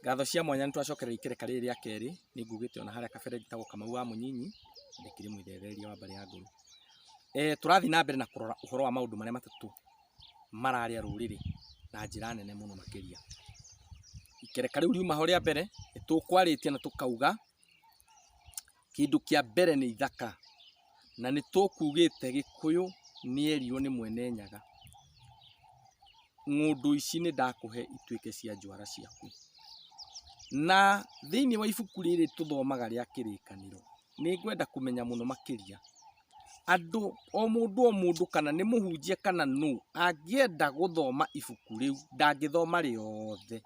Ngatho cia mwanya nĩ twacokereria ikereka rĩrĩ rĩa kerĩ, nĩ ngugĩte ona harĩa kabere njĩtagwo Kamau wa Mũnyinyi, ndĩkĩrĩ mwĩthetheria wa mbarĩ ya Ngũrũ. Tũrathiĩ na mbere na kũrora ũhoro wa maũndũ marĩa matatũ mararĩa rũrĩrĩ na njĩra nene mũno makĩria. Ikereka rĩu riuma ho rĩa mbere, nĩ tũkwarĩtie na tũkauga kĩndũ kĩa mbere nĩ ithaka, na nĩ tũkugĩte Gĩkũyũ nĩerirwo nĩ mwene Nyaga, ng'ũndũ ici nĩ ndakũhe ituĩke cia njwara ciaku. Na thĩinĩ wa ibuku rĩrĩ tũthomaga rĩa kĩrĩkanĩro, nĩ ngwenda kũmenya mũno makĩria, andũ o mũndũ o mũndũ kana nĩ mũhunjia kana nũ, angĩenda gũthoma ibuku rĩu, ndangĩthoma rĩothe.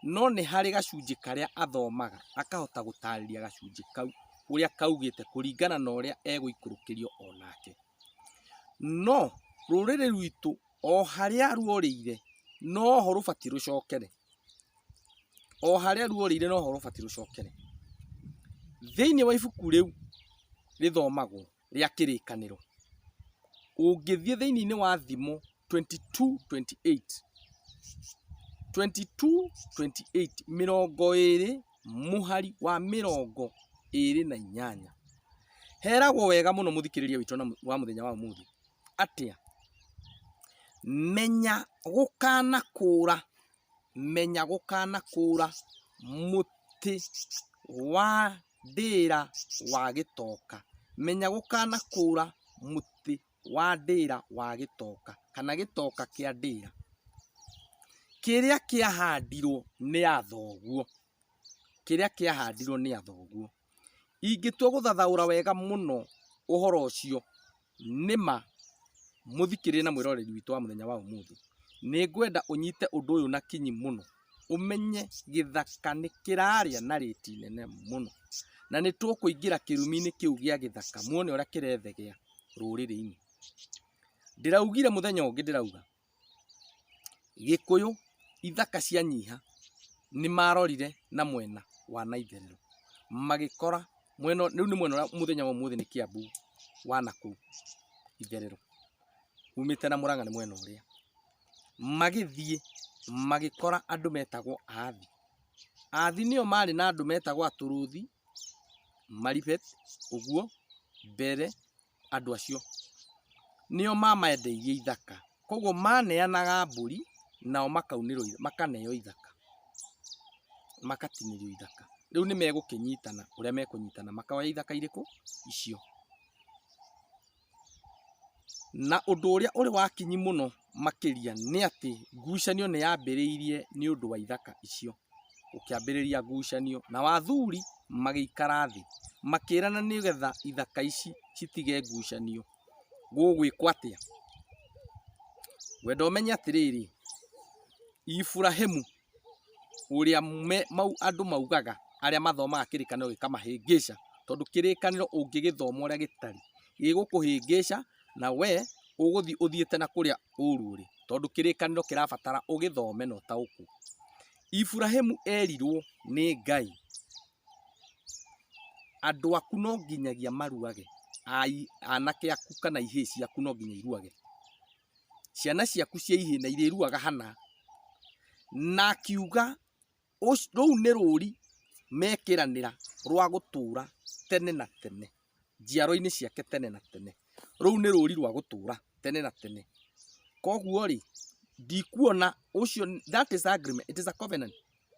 No nĩ harĩ gacunjĩ karĩa athomaga akahota gũtarĩria gacunjĩ kau ũrĩa kaugĩte kũringana na ũrĩa egũikũrũkĩrio onake. No rũrĩrĩ rwitũ o harĩa ruorĩire noho rũbatiĩ rũcokere. O harĩa ruorĩire noho rũbatiĩ rũcokere. Thĩinĩ wa ibuku rĩu rĩthomagwo rĩa kĩrĩkanĩro, ũngĩthiĩ thĩinĩ wa Thimo 22:28, 22:28, 20 mũhari wa 28, heragwo wega mũno mũthikĩrĩria witũ wa mũthenya wa ũmũthĩ atĩa? Menya gũkanakũra, menya gũkanakũra mũtĩ wa ndĩra wa gĩtoka, menya gũkanakũra mũtĩ wa ndĩra wa gĩtoka kana gĩtoka kĩa ndĩra, kĩrĩa kĩahandirwo nĩ athoguo, kĩrĩa kĩahandirwo nĩ athoguo. Ingĩtua gũthathaũra wega mũno ũhoro ũcio, nĩ ma mũthikĩrĩria na mwĩroreri witũ wa mũthenya wa ũmũthĩ, nĩ ngwenda ũnyite ũndũ ũyũ na kinyi mũno, ũmenye gĩthaka nĩ kĩrarĩa na rĩti nene mũno, na nĩ tũkũingĩra kĩrumi-inĩ kĩu gĩa gĩthaka muone ũrĩa kĩrethegea rũrĩrĩ-inĩ. Ndĩraugire mũthenya ũngĩ ndĩrauga, Gĩkũyũ ithaka cianyiha nĩ marorire na mwena wa na itherero magĩkora mwena rĩu nĩ mwena ũrĩa mũthenya wa ũmũthĩ nĩ Kiambu wa nakũu itherero umĩte na Mũrang'a nĩ mwena ũrĩa. Magĩthiĩ magĩkora andũ metagwo Athi. Athi nĩo marĩ na andũ metagwo Atũrũthi, Maribet ũguo mbere andũ acio nĩo mamendeirie ithaka. Koguo maneanaga mbũri nao makaunĩrwo makaneo ithaka, magatinĩrio ithaka. Rĩu nĩ megũkĩnyitana ũrĩa mekũnyitana makoya ithaka irĩkũ? Icio. Na ũndũ ũrĩa ũrĩ wa kinyi mũno makĩria nĩ atĩ ngucanio nĩ yambĩrĩirie nĩ ũndũ wa ithaka icio. Gũkĩambĩrĩria ngucanio nao athuri magĩikara thĩ makĩrana nĩgetha ithaka ici citige ngucanio gũgwĩkwo atĩa. Ngwenda ũmenye atĩrĩrĩ, Iburahĩmu ũrĩa andũ maugaga arĩa mathomaga kĩrĩkanĩro gĩkamahĩngĩca, tondũ kĩrĩkanĩro ũngĩgĩthoma ũrĩa gĩtariĩ gĩgũkũhĩngĩca na we ũgũthiĩ ũthiĩte na kũrĩa ũru ũrĩ, tondũ kĩrĩkanĩro kĩrabatara ũgĩthome na ũtaũkwo. Iburahĩmu erirwo nĩ Ngai, andũ aku no nginyagia maruage, anake aku kana ihĩĩ ciaku no nginya iruage. Ciana ciaku cia ihĩĩ na irĩruaga hana. Na akiuga rũu nĩ rũri mekĩranĩra rwa gũtũra tene na tene, njiarwa-inĩ ciake tene na tene. Rũu nĩ rũri rwa gũtũra tene na tene. Koguo rĩ, ndikuona ũcio, that is agreement, it is a covenant.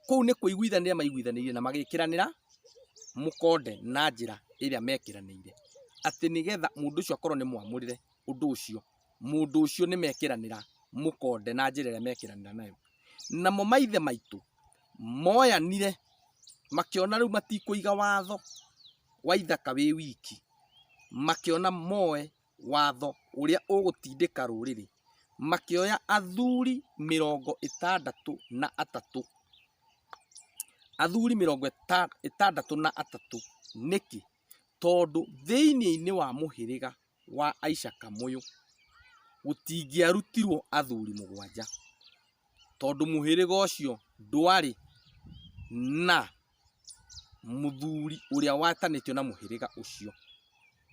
Kũu nĩ kũiguithanĩria maiguithanĩirie na magĩkĩranĩra mũkonde na njĩra ĩrĩa mekĩranĩire, atĩ nĩgetha mũndũ ũcio akorwo nĩ mwamũrĩre ũndũ ũcio, mũndũ ũcio nĩ mekĩranĩra mũkonde na njĩra ĩrĩa mekĩranĩra nayo. Namo maithe maitũ moyanire makĩona rĩu matikũiga watho wa ithaka wĩ wiki, makĩona moe watho ũrĩa ũgũtindĩka rũrĩrĩ, makĩoya athuri 63, athuri 63. Nĩkĩ? Tondũ thĩinĩ-inĩ wa mũhĩrĩga wa Aisha Kamũyũ gũtingĩarutirwo athuri 7, tondũ mũhĩrĩga ũcio ndwarĩ na mũthuri ũrĩa watanĩtio na mũhĩrĩga ũcio.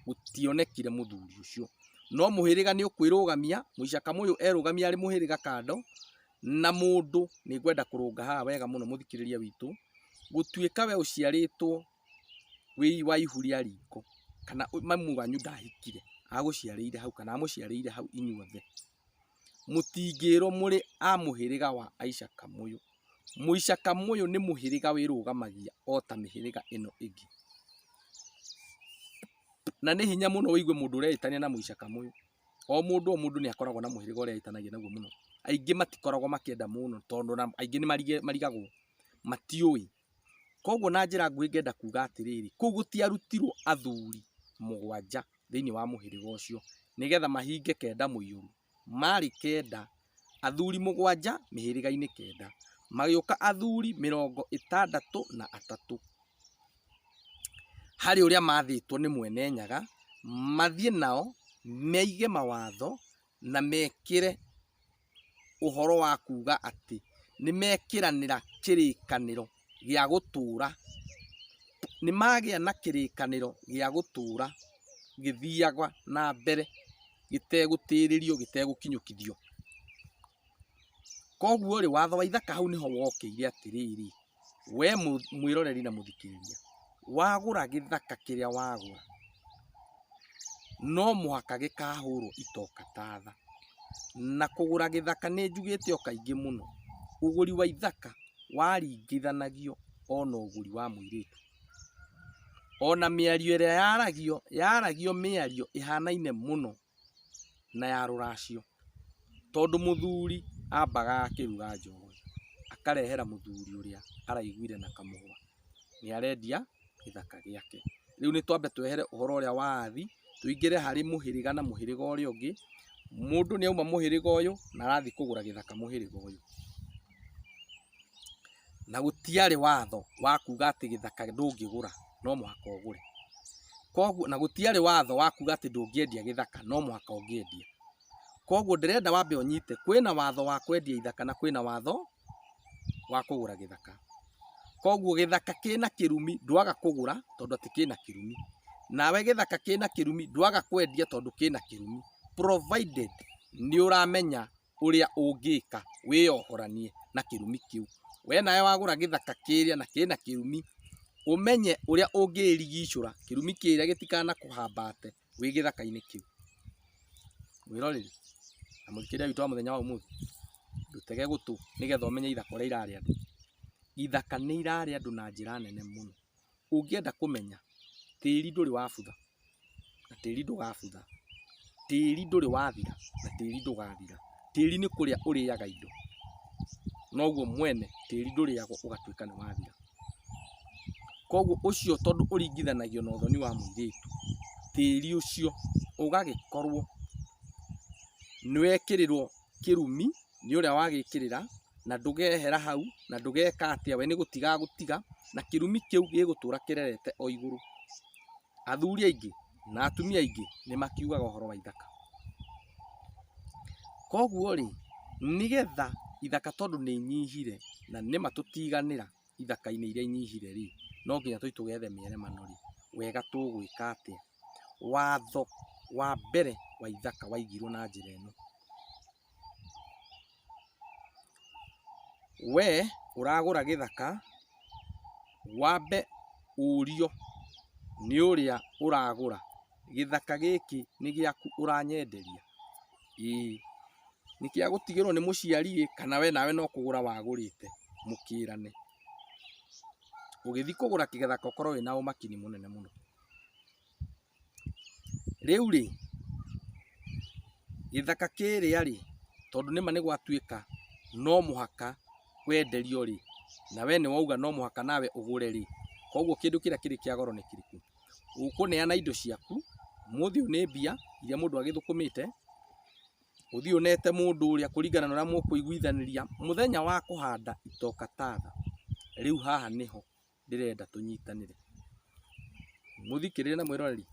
Gũtionekire mũthuri ũcio. No mũhĩrĩga nĩ ũkwĩrũgamia, Mũica Kamũyũ erũgamia arĩ mũhĩrĩga kando, Na mũndũ, nĩ ngwenda kũrũnga haha wega mũno mũthikĩrĩria witũ, gũtuĩka we ũciarĩtwo wĩ wa ihu rĩa riko, kana mamu wanyu ndahikire, agũciarĩire hau kana amũciarĩire hau inyuothe, mũtingĩrwo mũrĩ a mũhĩrĩga wa Aisha Kamũyũ. Mũica Kamũyũ nĩ mũhĩrĩga wĩrũgamagia o ta mĩhĩrĩga ĩno ĩngĩ. Na nĩ hinya mũno ũigue mũndũ ũreĩtania na Mũica Kamũyũ. O mũndũ o mũndũ nĩ akoragwo na mũhĩrĩga ũrĩa ĩtanagia naguo mũno. Aingĩ matikoragwo makĩenda mũno tondũ ona aingĩ nĩ marigagwo, matiũĩ. Koguo na njĩra nguhĩ ngenda kuga atĩrĩrĩ, kũu gũtiarutirwo athuri 7 thĩinĩ wa mũhĩrĩga ũcio nĩgetha mahinge 9 mũiyũru. Marĩ 9, athuri 7 mĩhĩrĩga-inĩ 9. Magĩũka athuri 63 harĩ ũrĩa mathĩtwo nĩ Mwene Nyaga mathiĩ nao meige mawatho na mekĩre ũhoro wa kuga atĩ nĩ mekĩranĩra kĩrĩkanĩro gĩa gũtũra, nĩ magĩa na kĩrĩkanĩro gĩa gũtũra gĩthiaga na mbere gĩtegũtĩrĩrio gĩtegũkinyũkithio. Koguo rĩ, watho wa ithaka hau nĩho wokĩire atĩrĩrĩ, we mwĩroreri na mũthikĩrĩria, wagũra gĩthaka kĩrĩa wagũra, no mũhaka gĩkahũrwo itoka tatha. Na kũgũra gĩthaka nĩ njugĩte o kaingĩ mũno, ũgũri wa ithaka waringithanagio ona ũgũri wa mũirĩtu. Ona mĩario ĩrĩa yaragio, yaragio mĩario ĩhanaine mũno na ya rũracio. Tondũ mũthuri ambaga agakĩruga njohi, akarehera mũthuri ũrĩa araiguire na kamũhwa nĩ arendia gĩthaka gĩake. Rĩu nĩ twambe twehere ũhoro ũrĩa wa athi, tũingĩre harĩ mũhĩrĩga na mũhĩrĩga ũrĩa ũngĩ. Mũndũ nĩ auma mũhĩrĩga ũyũ na arathiĩ kũgũra gĩthaka mũhĩrĩga ũyũ. Na gũtiarĩ watho wa kuga atĩ gĩthaka ndũngĩgũra, no mũhaka ũgũre. Koguo na gũtiarĩ watho wa kuga atĩ ndũngĩendia gĩthaka, no mũhaka ũngĩendia. Koguo ndĩrenda wambe ũnyite kwĩna watho wa kwendia ithaka na kwĩna watho wa kũgũra gĩthaka. Koguo gĩthaka kĩna kĩrumi ndwaga kũgũra tondũ atĩ kĩna kĩrumi. Nawe gĩthaka kĩna kĩrumi ndwaga kwendia tondũ kĩna kĩrumi. Provided nĩ ũramenya ũrĩa ũngĩka wĩyohoranie na kĩrumi kĩu. We nawe wagũra gĩthaka kĩrĩa na kĩna kĩrumi, ũmenye ũrĩa ũngĩrigicũra kĩrumi kĩrĩa gĩtikanakũhambate wĩ gĩthaka-inĩ kĩu. Mwĩroreri na mũthikĩrĩria witũ wa mũthenya wa ũmũthĩ, ndũtege gũtũ nĩgetha ũmenye ithaka ũrĩa irarĩa andũ. Ithaka nĩ irarĩa andũ na njĩra nene mũno. Ũngĩenda kũmenya, tĩri ndũrĩ wabutha na tĩri ndũgabutha. Tĩri ndũrĩ wathira na tĩri ndũgathira. Tĩri nĩ kũrĩa ũrĩaga indo, noguo mwene tĩri ndũrĩagwo ũgatuĩka nĩ wathira. Koguo ũcio tondũ ũringithanagio na ũthoni wa mũirĩtu, tĩri ũcio ũgagĩkorwo nĩ wekĩrĩrwo kĩrumi nĩ ũrĩa wagĩkĩrĩra, na ndũgehera hau, na ndũgeka atĩa, we nĩ gũtiga agũtiga, na kĩrumi kĩu gĩgũtũra kĩrerete o igũrũ. Athuri aingĩ na atumia aingĩ nĩ makiugaga ũhoro wa ithaka. Koguo rĩ, nĩgetha ithaka tondũ nĩ inyihire na nĩma tũtiganĩra ithaka-inĩ iria inyihire rĩ, no nginya tũthiĩ tũgethe mĩeremano rĩ, wega tũgwĩka atĩa? Watho wa mbere wa ithaka waigirwo na njĩra ĩno. We ũragũra gĩthaka, wambe ũrio nĩ ũrĩa ũragũra, gĩthaka gĩkĩ nĩ gĩaku ũranyenderia? Ĩĩ. Nĩ kĩa gũtigĩrwo nĩ mũciari ĩ, kana we nawe no kũgũra wagũrĩte mũkĩrane. Ũgĩthiĩ kũgũra kĩthaka ũkorwo wĩna ũmakini mũnene mũno. Rĩu rĩ, gĩthaka kĩrĩa rĩ, tondũ nĩma nĩ gwatuĩka no mũhaka wenderio rĩ, na we nĩ wauga no mũhaka nawe ũgũre rĩ, koguo kĩndũ kĩrĩa kĩrĩ kĩa goro nĩ kĩrĩkũ? Ũkũneana indo ciaku, mũthĩ ũyũ nĩ mbia iria mũndũ agĩthũkũmĩte, ũthiĩ ũnete mũndũ ũrĩa kũringana na ũrĩa mũkũiguithanĩria mũthenya wa kũhanda itoka tatha. Rĩu haha nĩho ndĩrenda tũnyitanĩre. Mũthikĩrĩria na mwĩroreri,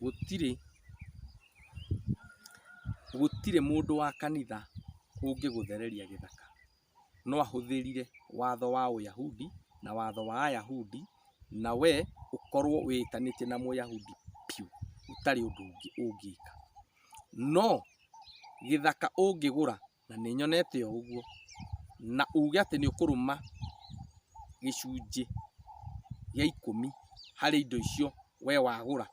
gũtirĩ gũtirĩ mũndũ wa kanitha ũngĩgũthereria gĩthaka. No ahũthĩrire watho wa Ũyahudi na watho wa Ayahudi na we ũkorwo wĩtanĩtie na Mũyahudi piũ, gũtarĩ ũndũ ũngĩ ũngĩka. No gĩthaka ũngĩgũra na nĩ nyonete o ũguo, Na uge atĩ nĩ ũkũrũma gĩcunjĩ gĩa ikũmi harĩ indo icio we wagũra,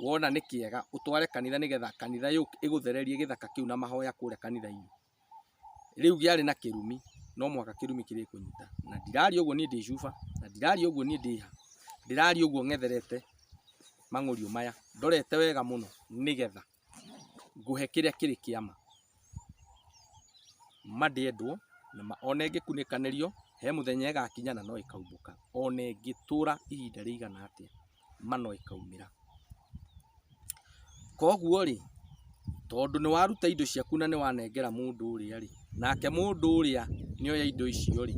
wona nĩ kĩega ũtware kanitha nĩgetha kanitha ĩgũthererie gĩthaka kĩu na mahoya kũrĩa kanitha-inĩ. Rĩu gĩarĩ na kĩrumi, no mũhaka kĩrumi kĩrĩkũnyita. Na ndiraria ũguo niĩ ndĩ cuba, na ndiraria ũguo niĩ ndĩ ha, ndĩraria ũguo ng'etherete mang'ũriũ maya, ndorete wega mũno nĩgetha ngũhe kĩrĩa kĩrĩ kĩa ma. Ma ndĩendwo, na ma ona ĩngĩkunĩkanĩrio, he mũthenya ĩgakinya na no ĩkaumbũka. Ona ĩngĩtũra ihinda rĩigana atĩa, ma no ĩkaumĩra. Koguo rĩ, tondũ nĩ waruta indo ciaku na nĩ wanengera mũndũ ũrĩa rĩ, nake mũndũ ũrĩa nĩ oya indo icio rĩ,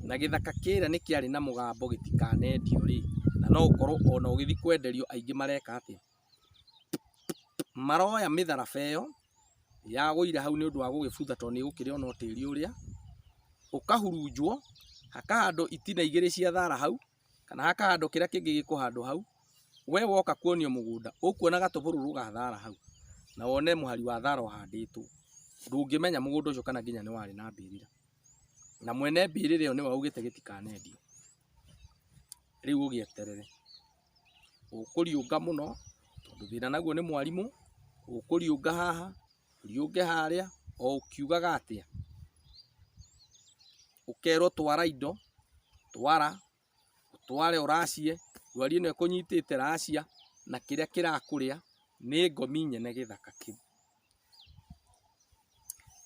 na gĩthaka kĩrĩa nĩ kĩarĩ na mũgambo gĩtikanendio rĩ, na no ũkorwo ona ũgĩthiĩ kwenderio aingĩ mareka atĩa? Maroya mĩtharaba ĩyo yagũire hau nĩ ũndũ wa gũgĩbutha tondũ nĩ ĩgũkĩrĩa ona tĩri ũrĩa, ũkahurunjwo, hakahandwo itina igĩrĩ cia thara hau, kana hakahandwo kĩrĩa kĩngĩ gĩkũhandwo hau, we woka kuonio mũgũnda, ũkuona gatũbũrũrũ ga thara hau, na wone mũhari wa thara ũhandĩtwo. Ndũngĩmenya mũgũnda ũcio kana nginya nĩ warĩ na mbĩrĩra. Na mwene mbĩrĩra ĩyo nĩwe augĩte gĩtikanendio. Rĩu ũgĩeterere. Ũkũriũnga mũno, tondũ thĩna naguo nĩ mwarimũ, ũkũriũnga haha, ũriũnge harĩa, o ũkiugaga atĩa? Ũkerwo twara indo, twara, ũtware ũracie, ndwari ĩno ĩkũnyitĩte racia, na kĩrĩa kĩrakũrĩa nĩ ngomi nyene gĩthaka kĩu.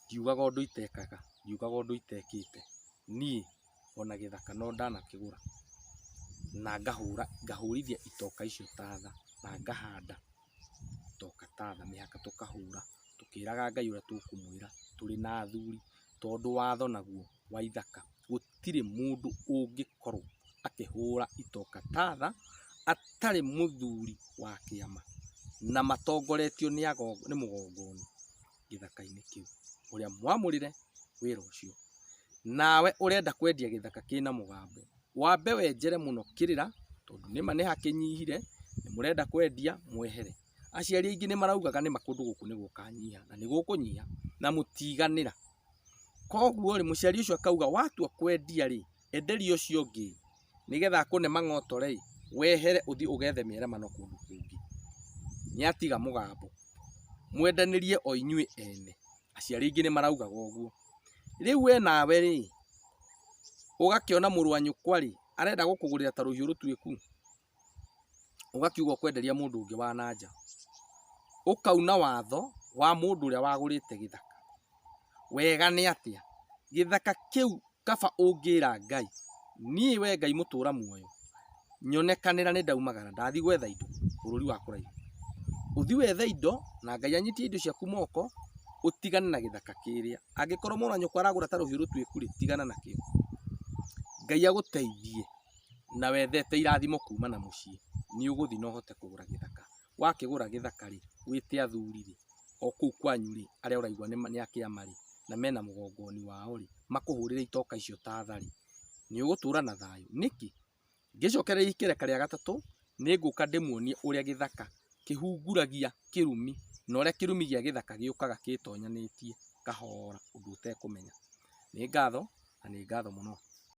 Ndiugaga ũndũ itekaga, ndiugaga ũndũ itekĩte. Niĩ ona gĩthaka no ndanakĩgũra na ngahũra ngahũrithia itoka icio tatha na ngahanda itoka tatha mĩhaka tũkahũra tũkĩraga Ngai ũrĩa tũkũmwĩra tũrĩ na athuri, tondũ watho naguo wa ithaka gũtirĩ mũndũ ũngĩkorwo akĩhũra itoka tatha atarĩ mũthuri wa kĩama na matongoretio nĩ mũgongoni gĩthaka-inĩ kĩu ũrĩa mwamũrĩre wĩra ũcio. Nawe ũrenda kwendia gĩthaka kĩna mũgambo, wambe wenjere mũno kĩrĩra, tondũ nĩma nĩ hakĩnyihire, nĩ mũrenda kwendia mwehere. Aciari aingĩ nĩ maraugaga nĩma kũndũ gũkũ nĩ gũkanyiha, na nĩ gũkũnyiha, na mũtiganĩra. Koguo rĩ, mũciari ũcio akauga watua kwendia rĩ, enderia ũcio ũngĩ, nĩgetha akũne mang'otore ĩ, wehere ũthiĩ ũgethe mĩeremano kũndũ kũngĩ. Nĩ atiga mũgambo. Mwendanĩrie o inyuĩ ene. Aciari aingĩ nĩ maraugaga ũguo. Rĩu we nawe rĩ, ũgakĩona mũrũ wa nyũkwa rĩ, arenda gũkũgũrĩra ta rũhiũ rũtuĩku, ũgakiuga ũkwenderia mũndũ ũngĩ wa na nja. Ũkauna watho wa mũndũ ũrĩa wagũrĩte gĩthaka. Wega nĩ atĩa? Gĩthaka kĩu kaba ũngĩra Ngai, niĩ we Ngai mũtũra muoyo, nyonekanĩra nĩ ndaumagara ndathiĩ gwetha indo bũrũri wa kũraihu. Ũthiĩ wethe indo na Ngai anyitie indo ciaku moko, ũtigane na gĩthaka kĩrĩa. Angĩkorwo mũrũ wa nyũkwa aragũra ta rũhiũ rũtuĩku rĩ, tigana nakĩo. Ngai agũteithie na wethete irathimo kuma na mũciĩ, nĩ ũgũthiĩ na ũhote kũgũra gĩthaka. Wakĩgũra gĩthaka rĩ, wĩte athuri rĩ, o kũu kwanyu rĩ, arĩa ũraigua nĩ a kĩama rĩ, na mena mũgongoni wao rĩ, makũhũrĩre itoka icio ta tha rĩ, nĩ ũgũtũra na thayũ. Nĩkĩ? Ngĩcokereria ikereka rĩa gatatũ, nĩ ngũka ndĩmuonie ũrĩa gĩthaka kĩhunguragia kĩrumi na ũrĩa kĩrumi gĩa gĩthaka gĩũkaga kĩtonyanĩtie kahora ũndũ ũtekũmenya. Nĩ ngatho na nĩ ngatho mũno.